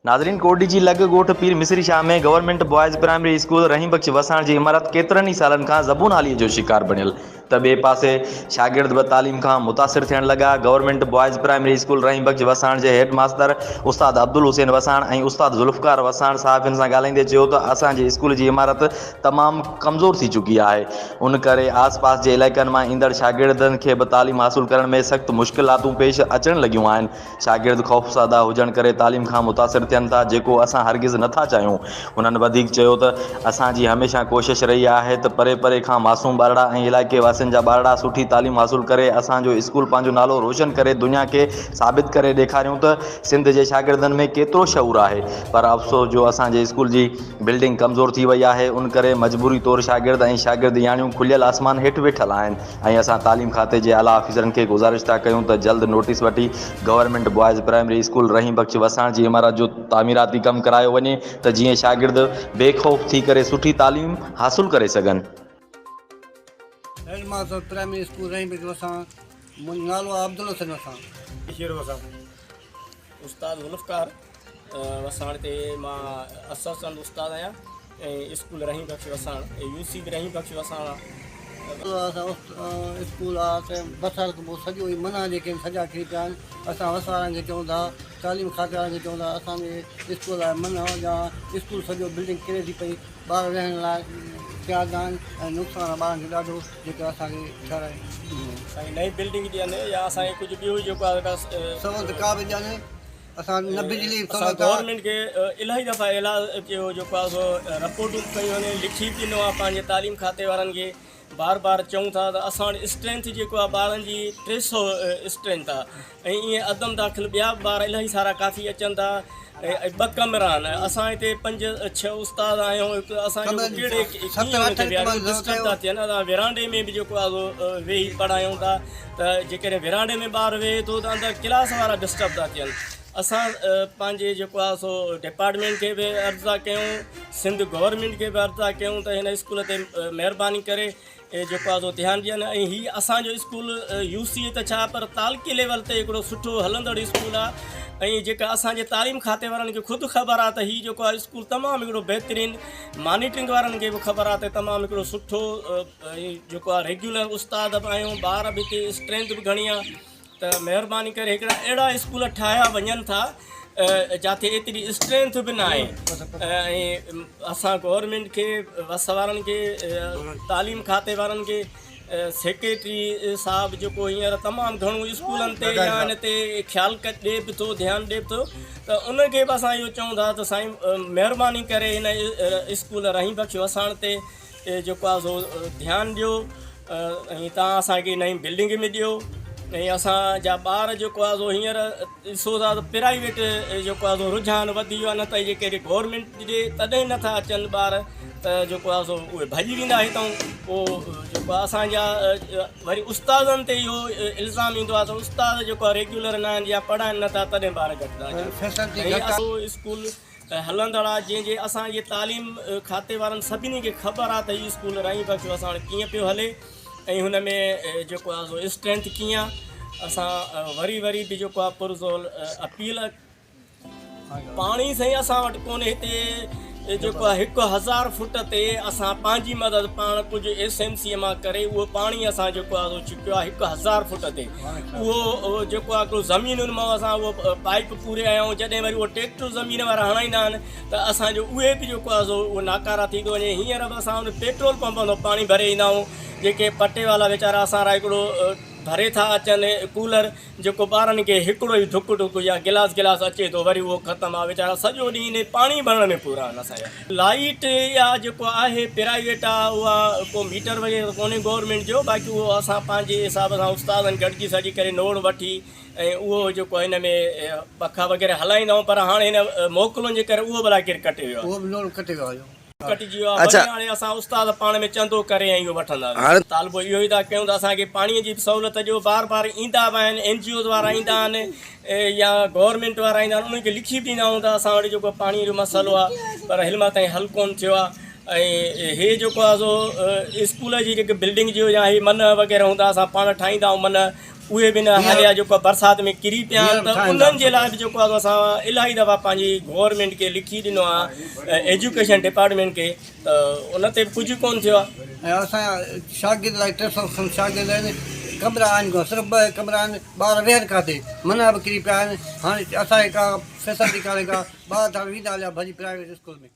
ناظرين ڪوٽ جي لڳ ڳوٺ Pir Misri Shah ۾ government boys primary school Rahim Bakhsh Wassan جي عمارت ڪيترن ئي سالن کان زبون حالي جو شڪار بڻيل ته ٻئي پاسي شاگرد به تعليم کان متاثر ٿيڻ لڳا government boys primary school Rahim Bakhsh Wassan جي هيڊ ماستر استاد عبدالحسين وساڻ ۽ استاد ذوالفقار وساڻ صحافين سان ڳالهائيندي چيو ته اسان جي اسڪول جي عمارت تمام ڪمزور ٿي چڪي آهي ان ڪري آس پاس جي علائقن مان ايندڙ شاگردن کي به تعليم حاصل ڪرڻ ۾ سخت مشڪلاتون پيش اچڻ لڳيون آهن شاگرد خوفزده هجڻ ڪري تعليم کان متاثر ٿين ٿا جيڪو اسان هرگز نه ٿا چاهيون. هنن وڌيڪ چيو ته اسان جي هميشه ڪوشش رهي آهي ته پري پري کان معصوم ٻارڙا ۽ علائقي واسين جا ٻارڙا سٺي تعليم حاصل ڪري اسان جو اسڪول پنهنجو نالو روشن ڪري دنيا کي ثابت ڪري ڏيکاريون ته سنڌ جي شاگردن ۾ ڪيترو شعور آهي پر افسوس جو اسان جي اسڪول جي بلڊنگ ڪمزور ٿي وئي آهي ان ڪري مجبوري طور شاگرد ۽ شاگردياڻيون کليل آسمان هيٺ ويٺل آهن. ۽ اسان تعليم کاتي جي اعليٰ آفيسرن کي گذارش ٿا ڪيون ته جلد نوٽيس وٺي government boys primary school Rahim Bakhsh Wassan جي عمارت جو تعميراتي ڪم ڪرايو وڃي ته جيئن شاگرد بي خوف ٿي ڪري سٺي تعليم حاصل ڪري سگهن. Head master primary school Rahim Bakhsh Wassan منهنجو نالو آهي عبدالحسين وساڻ. شير وساڻ. استاد ذوالفقار وساڻ تي مان اسسٽنٽ استاد آهيان ۽ اسڪول رحيم بخش وساڻ ۽ يو سي به رحيم بخش وساڻ آ. اسان اسڪول آ ته برسات کان پوء سڄو هي منع جيڪي آهن سڄا ڪري پيا آهن اسان وس وارن کي چئون ٿا تعليم کاتي وارن کي چئون ٿا اسان جي اسڪول لاء منع يا اسڪول سڄو بلڊنگ ڪري ٿي پئي ٻار ويهڻ لاء تيار نه آهن ۽ نقصان آ ٻارن کي ڏاڍو جيڪر اسان کي ٺهرائي ڏنو وڃي. سائين نئين بلڊنگ ڏين يا اسان کي ڪجهه ٻيو جيڪو آ ڪا سهولت ڪا به ڏين اسان نه بجلي اسان سهولت آ. گورنمينٽ کي الاهي دفعا اعلان ڪيو جيڪو آ سو رپورٽون به ڪيون آهن لکي به ڏنو آ پنهنجي تعليم کاتي وارن کي بار بار چئون ٿا ته اسان وٽ اسٽرينٿ جيڪو آ ٻارن جي 300 اسٽرينٿ آ ۽ ائين عدم داخل ٻيا به ٻار الاهي سارا ڪافي اچن ٿا ۽ ٻه ڪمرا آهن اسان هتي پنج ڇهه استاد آهيون هڪ اسان جو ڪهڙي ڪيئن ان کي ويهاريون ڊسٽرب ٿا ٿين اسان ورانڊي ۾ به جيڪو آهي سو ويهي پڙهايون ٿا ته جيڪڏهن ورانڊي ۾ ٻار ويهي ٿو ته اندر ڪلاس وارا ڊسٽرب ٿا ٿين اسان پنهنجي جيڪو آهي سو ڊپارٽمينٽ کي به عرض ٿا ڪيون سنڌ گورنمينٽ کي به عرض ٿا ڪيون ته هن اسڪول تي مهرباني ڪري جيڪو آهي سو ڌيان ڏين ۽ هي اسان جو اسڪول يو سي ته ڇا پر تعلقي ليول تي هڪڙو سٺو هلندڙ اسڪول آهي ۽ جيڪا اسان جي تعليم کاتي وارن کي خود خبر آهي ته هي جيڪو آهي اسڪول تمام هڪڙو بهترين مانيٽرنگ وارن کي به خبر آهي ته تمام هڪڙو سٺو جيڪو آهي ريگيولر استاد به آهيون ٻار به هتي اسٽرينٿ به گهڻي آهي ته مهرباني ڪري هڪڙا اهڙا اسڪول ٺاهيا وڃن ٿا جاٿي ايتري اسٽرينٿ به نه آهي ۽ اسان گورنمينٽ کي وس وارن کي تعليم کاتي وارن کي سيڪريٽري صاحب جيڪو هينئر تمام گهڻو اسڪولن تي يا ان تي خيال ڏي به ٿو ڌيان ڏي به ٿو ته ان کي به اسان اهو چئون ٿا ته سائين مهرباني ڪري هن اسڪول رحيم بخش وساڻ تي جيڪو آهي سو ڌيان ڏيو ۽ تان اسان کي نئين بلڊنگ ۾ ڏيو ۽ اسان جا ٻار جيڪو آهي سو هينئر ڏسو ٿا ته پرائيويٽ جيڪو آهي سو رجحان وڌي ويو آهي نه ته جيڪي گورنمينٽ جي تڏهن نٿا اچن ٻار ته جيڪو آهي سو اهي ڀڄي ويندا هتان پوء جيڪو آهي اسان جا وري استادن تي اهو الزام ايندو آهي ته استاد جيڪو آهي ريگيولر نه آهن يا پڙهائن نٿا تڏهن ٻار گهٽ ٿا اچن اسڪول هلندڙ آ جنهن جي اسان جي تعليم کاتي وارن سڀني کي خبر آ ته هي اسڪول رائين بخش وساڻ ڪيئن پيو هلي ۽ هن ۾ جيڪو آ سو اسٽرينٿ ڪيئن آ اسان وري وري به جيڪو آ پرزور اپيل پاڻي سائين اسان وٽ ڪونهي هتي جيڪو آ 1000 فٽ تي اسان پنهنجي مدد پاڻ ڪجهه ايس ايم سي مان ڪري اهو پاڻي اسان جيڪو آ سو ڇڪيو آ 1000 فٽ تي اهو جيڪو آ هڪڙو زمينن مان اسان اهو پائيپ پوري آيا آهيون جڏهن وري اهو ٽيڪٽر زمين وارا هڻائيندا آهن ته اسان جو اهي به جيڪو آهي سو اهو ناڪارا ٿي ٿو وڃي هينئر به اسان ان پيٽرول پمپ تان پاڻي ڀري ايندا آهيون جيڪي پٽيوالا ويچارا اسان لاء هڪڙو ڀري ٿا اچن ڪولر جيڪو ٻارن کي هڪڙو ئي ڍڪ ڍڪ يا گلاس گلاس اچي ٿو وري اهو ختم آهي ويچارا سڄو ڏينهن انهي پاڻي ڀرڻ ۾ پورا آهن اسان جا لائيٽ يا جيڪو آهي پرائيويٽ آهي اها ڪو ميٽر وغيره ڪونهي گورنمينٽ جو باقي اهو اسان پنهنجي حساب سان استادن گڏجي سڏجي ڪري نوڙ وٺي ۽ اهو جيڪو هن ۾ پکا وغيره هلائيندا آهيون پر هاڻي هن موڪلن جي ڪري اهو به الائي ڪير ڪٽي ويو آهي. اهو به نوڙ ڪٽي ويو آهي. ڪٽجي ويو آهي وري هاڻي اسان استاد پاڻ ۾ چندو ڪري ۽ اهو وٺنداسين. طالبو اهو ئي ٿا ڪيون ته اسان کي پاڻي جي به سهولت ڏيو بار بار ايندا به آهن اين جي اوز وارا ايندا آهن يا گورنمينٽ وارا ايندا آهن انهن کي لکي به ڏيندا آهيون ته اسان وٽ جيڪو پاڻي جو مسئلو آهي پر هن مهل تائين حل ڪونه ٿيو آهي ۽ هي جيڪو آهي سو اسڪول جي جيڪي بلڊنگ جو يا هي من وغيره هوندا اسان پاڻ ٺاهيندا آهيون من اهي به نه هليا جيڪو آهي برسات ۾ ڪري پيا آهن ته انهن جي لاء به جيڪو آهي اسان الاهي دفعا پنهنجي گورنمينٽ کي لکي ڏنو آهي ايجوڪيشن ڊپارٽمينٽ کي ته ان تي به ڪجهه ڪونه ٿيو آهي. ۽ اسان جا شاگرد لاء 300 کن شاگرد آهن ڪمرا آهن ڪونه صرف ٻه ڪمرا آهن ٻار ويهن ڪاٿي منع به ڪري پيا آهن هاڻي اسان کي ڪا فيسلٽي ڪانهي ڪا ٻار ته هاڻي ويندا هليا ڀڄي پرائيويٽ اسڪول ۾.